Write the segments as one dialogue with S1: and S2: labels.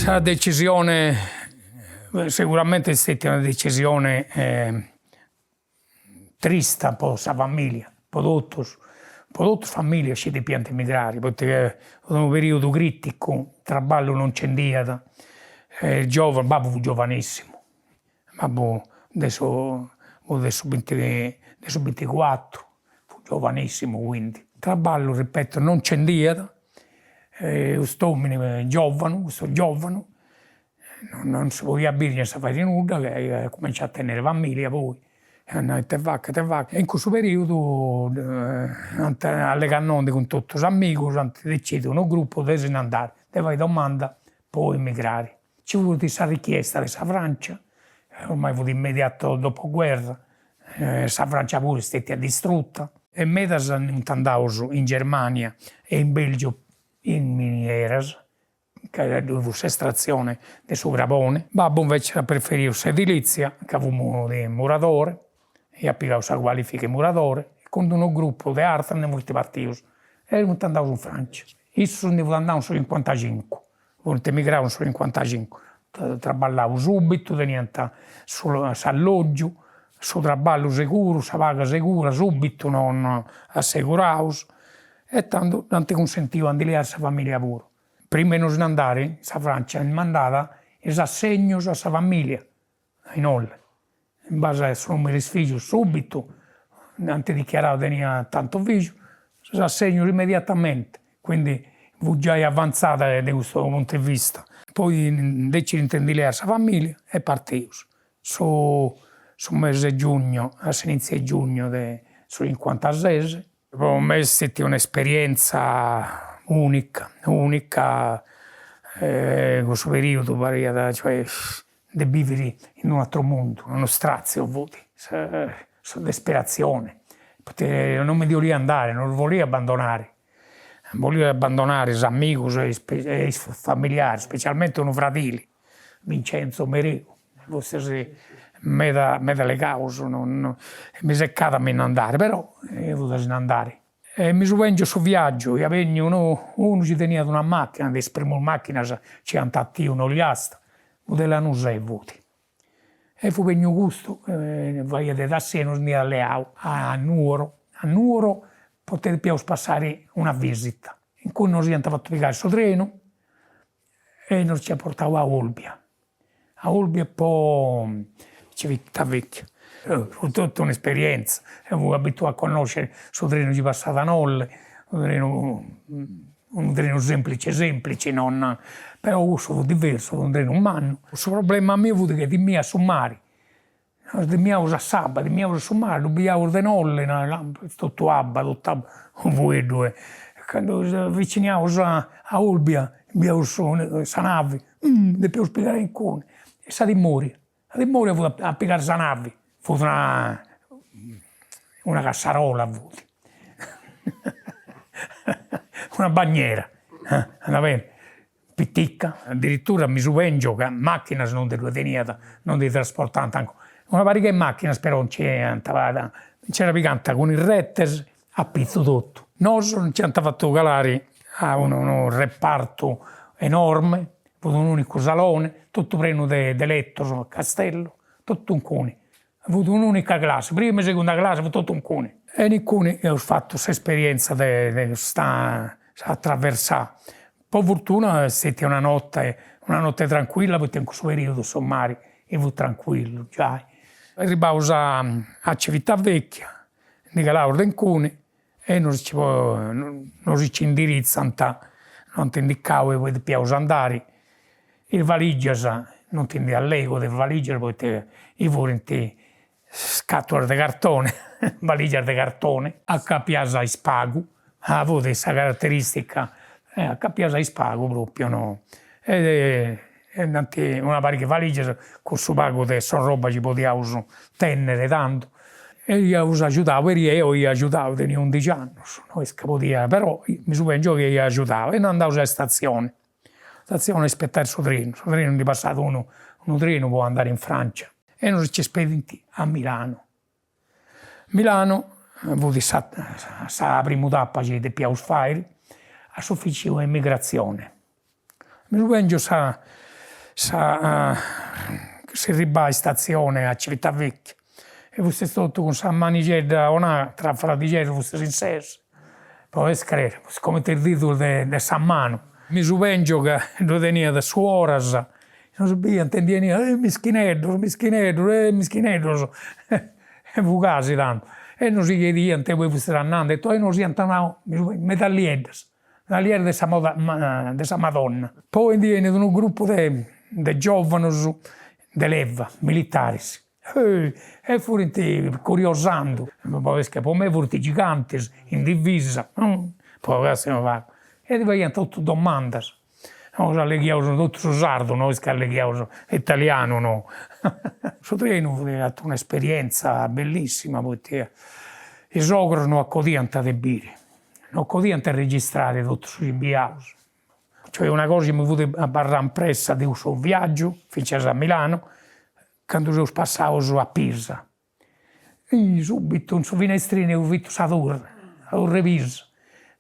S1: Sa decisione seguramente est stetia una decisione trista po sa familia, po totus, po totus is familias chi depiant emigrari, poita fut unu periodu criticu, traballu non nci nd'iat, e giovanu, babbu fut giovanissimu, babbu de su fut de su binti de su binticuatru, fut giovanissimu quindi. Traballu, ripeto, non nci nd'iat e cust'omini giovanu, custu giovanu non si podiat biri senza fai nudda, ca iat cumenciau a tenni familia poi, e nai ite facu ite facu, e in cussu periodu ant allegandondi cun totus is amigus ant decidiu unu gruppu de si nd'andai, de fai domanda po emigrari. Nci fut sa richiesta de sa Francia, ormai fut immediato dopoguerra, sa Francia puru est stetia distrutta, e medas funt andaus in Germania e in Belgio in minieras, ca ddoi fut s'estratzione de su crabone. Babbu invecias at preferiu s'edilizia, ca fut muradore, iat pigau sa cualifica 'e muradore, e cun d'unu gruppu de aterus ndi funt partius e funt andaus in Francia. Issu ndi fut andau in su cincuantacincu, funt emigraus in su cincuantacincu, traballau subitu, teniant s'alloggiu, su traballu seguru, sa paga segura, subitu, non asseguraus, e tando dd'ant cunsentiu a ndi liai sa familia puru. Prima 'e nos nd'andare, sa Francia mandat is assegnus a sa familia, a Nolle, in base a su numeru 'e is fillus subitu, ant dichiarau tenia tantu fillus, s'assegnu immediatamente, quindi fut giai avanzada de custu puntu 'e vista. Poi decidint de ndi leai sa familia e partius. Su su mese 'e giugno, a s'iniziu 'e giugno de su cincuantases. Po mei est stetia un'esperienza unica, unica, cussu periodu pariat cioè de biviri in u' ateru mundu, unu straziu fut, sa disperazioni, poita non mi ndi 'olia andai, non ddus 'olia abbandonai, non bolia abbandonai is amigus e is familiaris, specialmenti unu fradili, Vincenzo Mereu, fustis meda meda legaus, non mi secat a mi nd'andare, però fut a si nd'andare. E mi subengiu su viaggiu, iat benniu unu unu chi teniat una macchina, de is primus macchinas chi iant 'atiu in Ogliastra, fut de Lanusè fut. E fut benniu custu, faiat de tasseri, nos nd'iat leau a Nuoro, a Nuoro poita depiaus passai una visita, inguni nos iant fatu pigai su trenu e nos nc'iat portau a Olbia, a Olbia po Civitavecchia. Fut totu un'esperienza, deu fui abituau a connosci su trenu chi passat a Nolle, unu trenu unu trenu semplice semplice non, però cussu fut diversu, fut unu trenu mannu. Su problema miu fut ca timia su mari Nos timiaus a s'abba, timiaus su mari, ddu biiaus de Nolle, totu abba, totu abba, unu fueddu e candu s'avviciniaus a Olbia biiaus sa navi, depiaus pigai inguni, e sa timoria, sa timoria fut a pigai sa navi, fut una una cassarola fut, una bagnera, andat beni Pitica, addirittura mi subengio ca machinas non ndi ddue teniat, non ndi trasportant ancora, una pariga 'e machinas però nci iant, nci dda pigant cun is retes a pitzu totu. Nosu nc'iant fatu calari a unu repartu enorme, fut un'unicu salone, totu prenu de letus a castellu, totu inguni Fut un'unica classi, prima e segunda classi fut totu inguni. E inguni eus fatu s'esperienza de de custa traversà. Po fortuna est stetia una notte, una notte tranquilla poita in cussu periodu su mari fut tranquillu giai. Arribaus a a Civitavecchia, ndi calaus de inguni e nos ci nos ci indiritzant, nos ant indicau ue depiaus andari, is valigias, non ti ndi allegu de is valigias poita furint scatulas de cartone, valigias de cartone, acapias a ispagu, ah fut sa carateristica, acapias a ispagu propriu no, e nd'ant una pariga 'e valigias cun su pagu de s'orroba chi podiaus tennere tandu e iaus agiudau, peri eo ia agiudau, tenia undixi annus, no est ca podia, però mi subengio chi ia agiudau e andaus a istatzioni, istatzioni a ispetai su trenu, su trenu ndi passat unu unu trenu po andare in Francia e nos nci spedint a Milano. Milano fut sa sa primu tapa chi depiaus fairi, a s'ufficiu 'e immigrazione. Mi subengio sa. sa s'erribai a istatzione a Civitavecchia e fustis totu cun sa manixedda 'onà tra fradixeddus fustis in ses, podes crere, comente is didus de sa manu. Mi subengio ca ddoi teniat suoras, nos biiant e ndi 'eniant, eh mischineddos, mischineddos, eh mischineddos, e fut gasi tandu, e nos si chiediant ue fustis andende e totu e nos iant donau medallieddas, medallieddas de sa de sa Madonna. Poi ndi 'enit unu gruppu de de giovanus de leva, militaris, e furint curiosandu, po mei furint gigantis in divisa, po unu pagu, e ti faiant totu domandas Nosu alleghiaus totu su sardu, no est chi alleghiaus italianu no. Su trenu fiat un'esperienza bellissima poita is ogros no acodiant de biri, no acodiant a registrare totu su chi biiaus. Cioè una cosa chi mi fut abarrada impressa de cussu viaggiu finzas a Milano, candu seus passaus a Pisa Subitu in su finestrinu eus bitu sa turre, sa turre Pisa.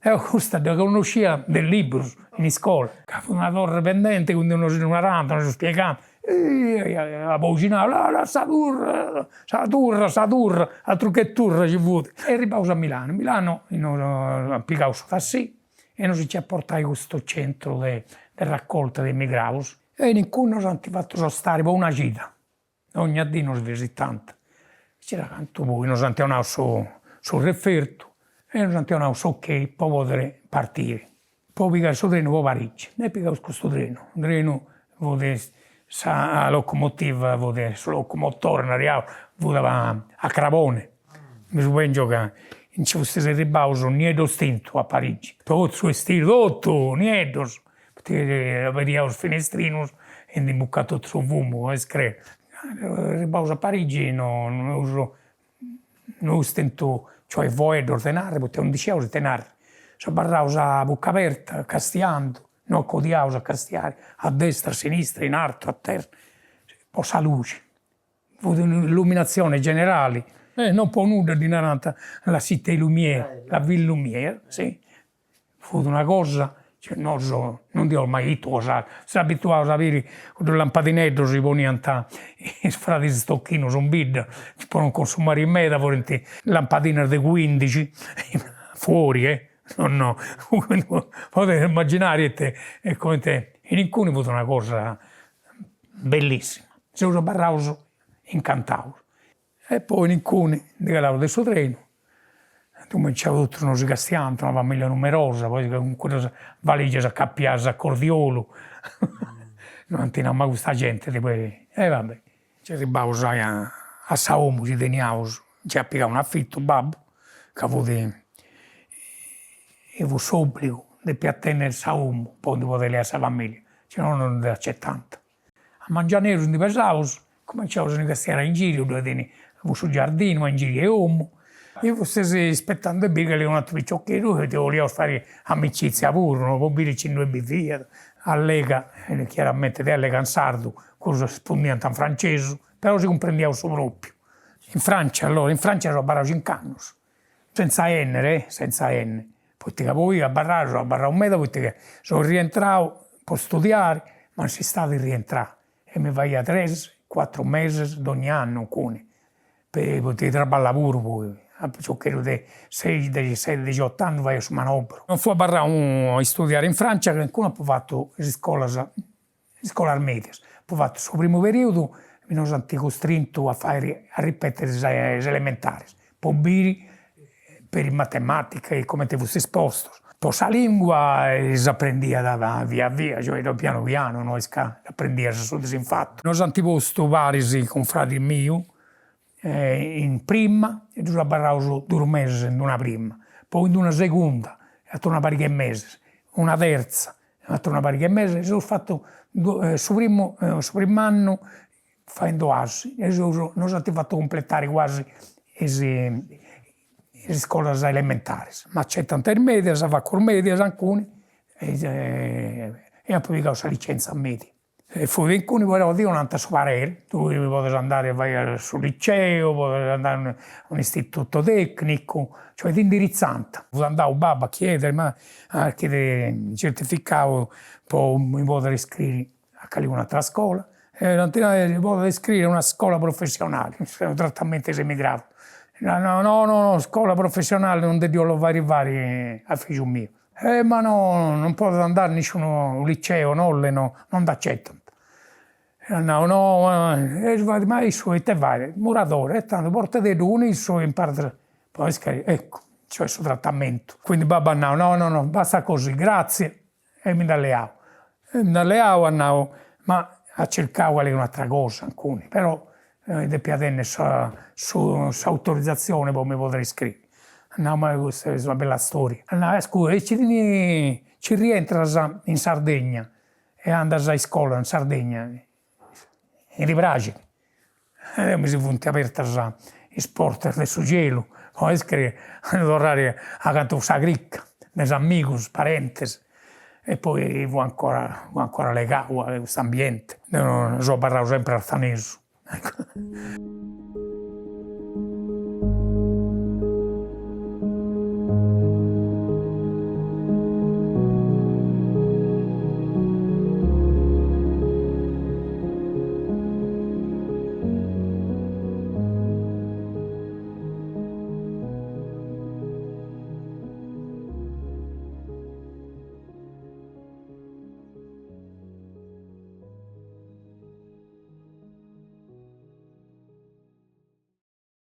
S1: Deu custa dda connoscia de liburus in iscola, ca fut una torre pendente, quindi nosi ddu narant, nosi ddu spiegant, aboghinau, là là sa turre, sa turre, sa turre, atru che turre ci fut. E arribaus a Milano, in Milano ant pigau su tassì e nosi nci at portau in custu centru de raccolta de emigraus e inguni nos ant fatu sostare po una cida Dogna dì nos visitant. Nc'era cantu poi nos ant 'onau su su refertu e nos ant 'onau s'ok po podere partiri, po pigai su trenu po Parigi. E pigaus custu trenu, su trenu fut sa locomotiva fut su locomotore nariaus fut a crabone, mi subengio ca nci fustis erribaus nieddos tintu a Parigi, totu su 'estiri totu nieddos Poita aberiaus is finestrinus e ndi imbucàt totu su fumu, est craru. Arribaus a Parigi no no eus no eus tentu cioè fueddus de narri poita non ndi scidiaus ite narri, seus abarraus a buca aberta castiandu, no acodiaus a castiai a destra a sinistra in artu a terra, po sa luxi, fut un'illuminatzioni generali, non po nudda ddi narant la cité lumière, la ville lumière, si Fut una cosa, cioè nosu non nd'iaus mai 'itu cosa, seus abituaus a biri cuddos lampadineddus chi poniant is fradis stocchinus in bidda, po non consumari meda furint lampadinas de cuindixi, fuori eh, no no, podeis immaginari ite e comente, in inguni fut una cosa bellissima, seus abarraus incantaus E poi in inguni ndi calaus de su trenu, cumenciaus totus nosi castiant, una familia numerosa, poi cun cuddas valigias acapiadas a cordiolu, no ant nau ma custa genti de poi, e va bè. Nci arribaus a sa 'omu chi teniaus, nci at pigau un'afitu babbu, ca fut fut s'obbligu, depiat tenni sa 'omu po ndi podi leai sa familia, si no non dd'acetant. A mangianeddu si ndi pesaus, cumenciaus a ndi castiai a ingiriu, ddoi teniat cussu giardinu a ingiriu 'e 'omu, e fustis ispetandu de biri calincunu ateru piciocheddu poita 'oliaus fai amicizia puru, no, po biri chi ddoi biviat, allega, chiaramenti deu allega in sardu, cussus arrespundiant in francesu, però si cumprendiaus su propriu. In Francia, allora, in Francia seu abarrau cinc'annus Senza 'ennere, eh, senza 'ennere, poita ca poi abarrai so abarrau meda poita ca so rientrau po studiare, ma in s'istadi rientrà e mi faia tres, cuatru mesis dogni annu inguni, poita traballà puru poi, a piciocheddu de seixi, dexesseti, dexiott'annus faia su manoberu. Non fui abarrau a istudiare in Francia ca inguni apu fatu is iscolas iscolas medias, apu fatu su primu periodu mi nos ant custrintu a fai a ripetere is elementaris po biri peri matematica e cumenti fustis postus. Po sa lingua s'aprendiat via via, cioè pianu pianu, no est ca dd'aprendias su dì infatu. Nos ant postu paris cun fradi miu in prima e ddus abarraus dus mesis in d'una prima, poi in d'una segunda ater'una una pariga 'e mesis, una terza Ater'una pariga 'e mesis, seus fatu su primu su primu annu faendu 'asi e seus nos ant fatu cumpletare cuasi is is iscolas elementaris. M'acetant is medias, facu is medias inguni e apu pigau sa licenza media. E fut inguni però ti 'onant su pareri, tui podes andare a fai su liceu, podes andare a un'istituto tecnicu, cioè ti indiritzant. Fut andau babbu a chiedere, ma a chiedere certificau po mi podere iscriri. a calincuna atera scola, e ant nau, si podet iscriri a una scola professionali, su tratamentu 'e s'emigrau. No no no scola professionali non ddi 'ollu fai arrivari a figiu miu. Eh ma no non podet andai a nisciunu liceo, no non dd'acetant. E at nau, no, e ma issu ite fait, muradore, e tando portededdu cun issu e imparat po iscriri, eccu, cioè su trattamentu. Quindi babbu at nau, no no no, basta così, grazie, e mi nd'at leau. E mi nd'at leau, at nau, ma at circau calincuna atera cosa inguni, però depia tenni sa s'autorizatzioni po mi podiri iscriri. At nau, ma custa est una bella storia. At nau, ascurta, e ci ci rientras in Sardegna e andas a iscola in Sardegna, e ti praxit. E deu mi si funt abertas is portas de su cielu po ischiri a torrare acantu sa cricca de is amigus, parentes e poi fua ancora fua ancora legau a cust'ambiente, deu seu abarrau sempri arthanesu.